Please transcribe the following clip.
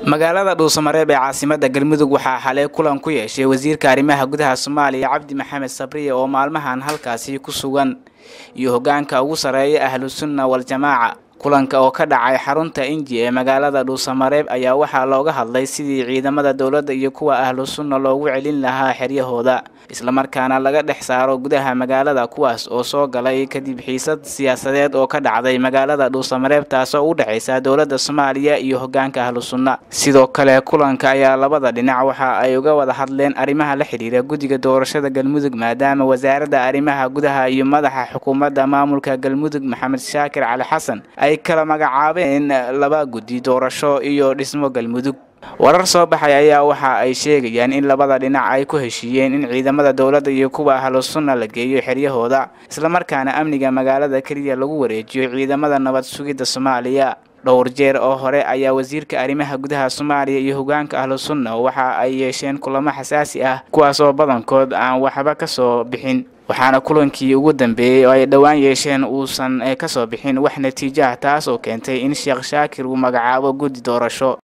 Magaalada Dhuusamareeb ee caasimada Galmudug waxaa xalay kulan ku yeeshay wasiirka arrimaha gudaha Soomaaliya Cabdi Maxamed Sabriye oo maalmahan halkaasi ku sugan iyo hogaanka ugu sareeya Ahlu Sunna wal Jamaaca. Kulanka oo ka dhacay xarunta Inji ee magaalada Dhuusamareeb ayaa waxaa looga hadlay sidii ciidamada dowladda iyo kuwa Ahlu Sunna loogu celin lahaa xeryahooda, islamarkaana laga dhex saaro gudaha magaalada, kuwaas oo soo galay kadib xiisad siyaasadeed oo ka dhacday magaalada Dhuusamareeb, taasoo u dhexaysa dowladda Soomaaliya iyo hogaanka Ahlu Sunna. Sidoo kale kulanka ayaa labada dhinac waxa ay uga wada hadleen arrimaha la xiriira guddiga doorashada Galmudug, maadaama wasaaradda arrimaha gudaha iyo madaxa xukuumadda maamulka Galmudug Maxamed Shaakir Cali Xasan ay kala magacaabeen laba guddi doorasho iyo dhismo Galmudug. Warar soo baxay ayaa waxa ay sheegayaan in labada dhinac ay ku heshiiyeen in ciidamada dowladda iyo kuwa Ahlu Sunna la geeyo xeryahooda, islamarkaana amniga magaalada keliya lagu wareejiyo ciidamada nabad sugidda Soomaaliya. Dhowr jeer oo hore ayaa wasiirka arrimaha gudaha Soomaaliya iyo hogaanka Ahlu Sunna waxa ay yeesheen kulamo xasaasi ah, kuwaas oo badankood aan waxba ka soo bixin, waxaana kulankii ugu dambeeyey oo ay dhowaan yeesheen uusan ka soo bixin wax natiijo ah, taas oo keentay in Sheekh Shaakir uu magacaabo guddi doorasho.